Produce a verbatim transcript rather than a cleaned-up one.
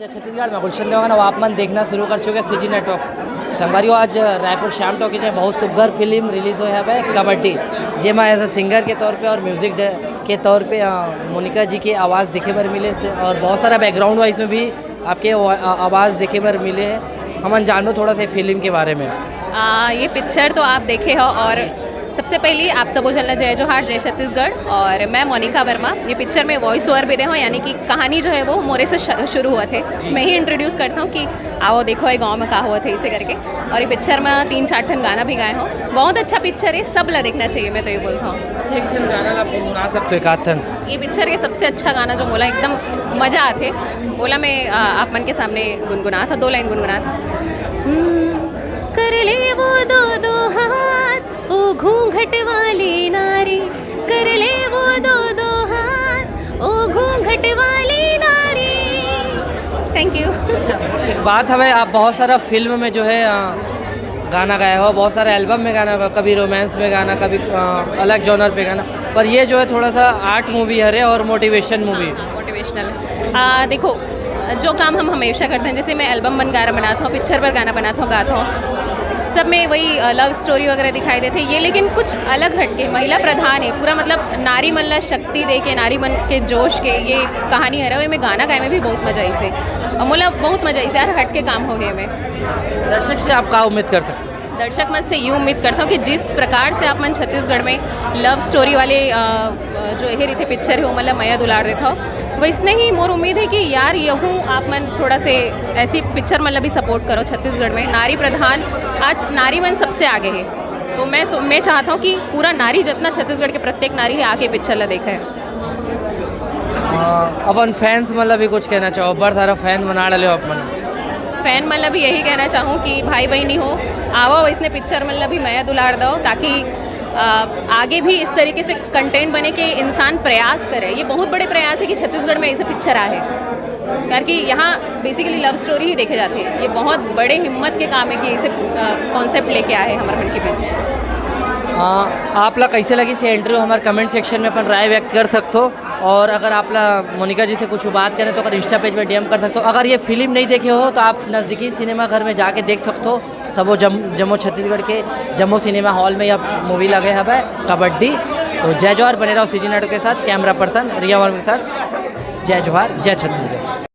छत्तीसगढ़ में गुलशन देवांगन, आप मन देखना शुरू कर चुके सीजी नेटवर्क। संगवारी हो, आज रायपुर श्याम टॉकीज में बहुत सुघर फिल्म रिलीज होय हवय, कबड्डी, जेमा एज अ सिंगर के तौर पे और म्यूजिक डे के तौर पे, अ, मोनिका जी की आवाज़ देखे बर मिले से, और बहुत सारा बैकग्राउंड वॉइस में भी आपके आवा-, अ, आवाज़ देखे बर मिले है। हमन जानबो थोड़ा सा फिल्म के बारे में। आ, ये पिक्चर तो आप देखे हो और सबसे पहले आप सबो झन ला जय जोहार, जय छत्तीसगढ़। और मैं मोनिका वर्मा, ये पिक्चर में वॉइस ओवर भी दे हूँ, यानी कि कहानी जो है वो मोरे से श- शुरू हुआ थे। मैं ही इंट्रोड्यूस करता हूँ कि आओ देखो ये गाँव में का हुआ थे, इसे करके। और ये पिक्चर में तीन चार ठन गाना भी गाए हो। बहुत अच्छा पिक्चर है, सब ला देखना चाहिए, मैं तो ये बोलता हूँ। एक ठन गाना ला गुनगुना सकते हो, एक आध ठन। ये पिक्चर के सबसे अच्छा गाना जो मोला एकदम मजा आथे, ओला मैं आ, आप मन के सामने गुनगुना था, दो लाइन गुनगुना था। हम्म, कर ले वो दो दो हाथ, ओ घूंघट वाली नारी, कर ले वो दो दो हाथ, ओ घूंघट वाली नारी। Thank you. एक बात हवे, आप बहुत सारा फिल्म में जो है, अ, गाना गाए हो, बहुत सारे एल्बम में गाना, कभी रोमांस में गाना, कभी, अ, अलग जॉनर पे गाना, पर ये जो है थोड़ा सा आर्ट मूवी हरे और मोटिवेशन मूवी। मोटिवेशनल। आ, देखो, जो काम हम हमेशा करते हैं, जैसे मैं एल्बम बन गाना बनाता हूँ, पिक्चर पर गाना बनाता हूँ, गाता हूँ, सब में वही लव स्टोरी वगैरह दिखाई देते ये, लेकिन कुछ अलग हटके महिला प्रधान है पूरा, मतलब नारी मन ला शक्ति दे के, नारी मन के जोश के ये कहानी हरे। मैं गाना गाए में भी बहुत मजा आई से, और मोला बहुत मजा आई से यार, हटके काम हो गए में। दर्शक से आप का उम्मीद कर सकते हो? दर्शक मन से ये उम्मीद करता हूँ कि जिस प्रकार से आप मन छत्तीसगढ़ में लव स्टोरी वाले अ, जो ये रहिथे पिक्चर है, वो मतलब मया दुलार देता हो, वैसने ही मोर उम्मीद है कि यार यहूँ आप मन थोड़ा से ऐसी पिक्चर मतलब भी सपोर्ट करो। छत्तीसगढ़ में नारी प्रधान, आज नारी मन सबसे आगे है, तो मैं सो- मैं चाहता हूँ कि पूरा नारी जितना छत्तीसगढ़ के प्रत्येक नारी है आके पिक्चर ला देखे। अ, अपन फैंस मतलब भी कुछ कहना चाहो, बड़ सारा फैन बना डाले हो आप मन। फैन मन ला भी यही कहना चाहूँ कि भाई बहनी हो, आवो इसने पिक्चर मन ला भी मया दुलार दो, ताकि अ, आगे भी इस तरीके से कंटेंट बने के इंसान प्रयास करे। ये बहुत बड़े प्रयास है कि छत्तीसगढ़ में ऐसे पिक्चर आए, क्योंकि यहाँ बेसिकली लव स्टोरी ही देखे जाते हैं। ये बहुत बड़े हिम्मत के काम है कि इसे कॉन्सेप्ट लेके आए हमारे मन के बीच। अ, आप ला कैसे लगी से इंटरव्यू, हमारे कमेंट सेक्शन में अपन राय व्यक्त कर सकते हो। और अगर आप ला मोनिका जी से कुछ बात करें तो अगर इंस्टा पेज पर डीएम कर सकते हो। अगर ये फिल्म नहीं देखे हो तो आप नज़दीकी सिनेमा घर में जाके देख सकते हो। सबो जम जम्मो छत्तीसगढ़ के जम्मो सिनेमा हॉल में यह मूवी लगे हवे, कबड्डी। तो जय जोहार, बने रहो सीजी नेटवर्क के साथ, कैमरा पर्सन रिया वर्मा के साथ। जय जोहार, जय छत्तीसगढ़।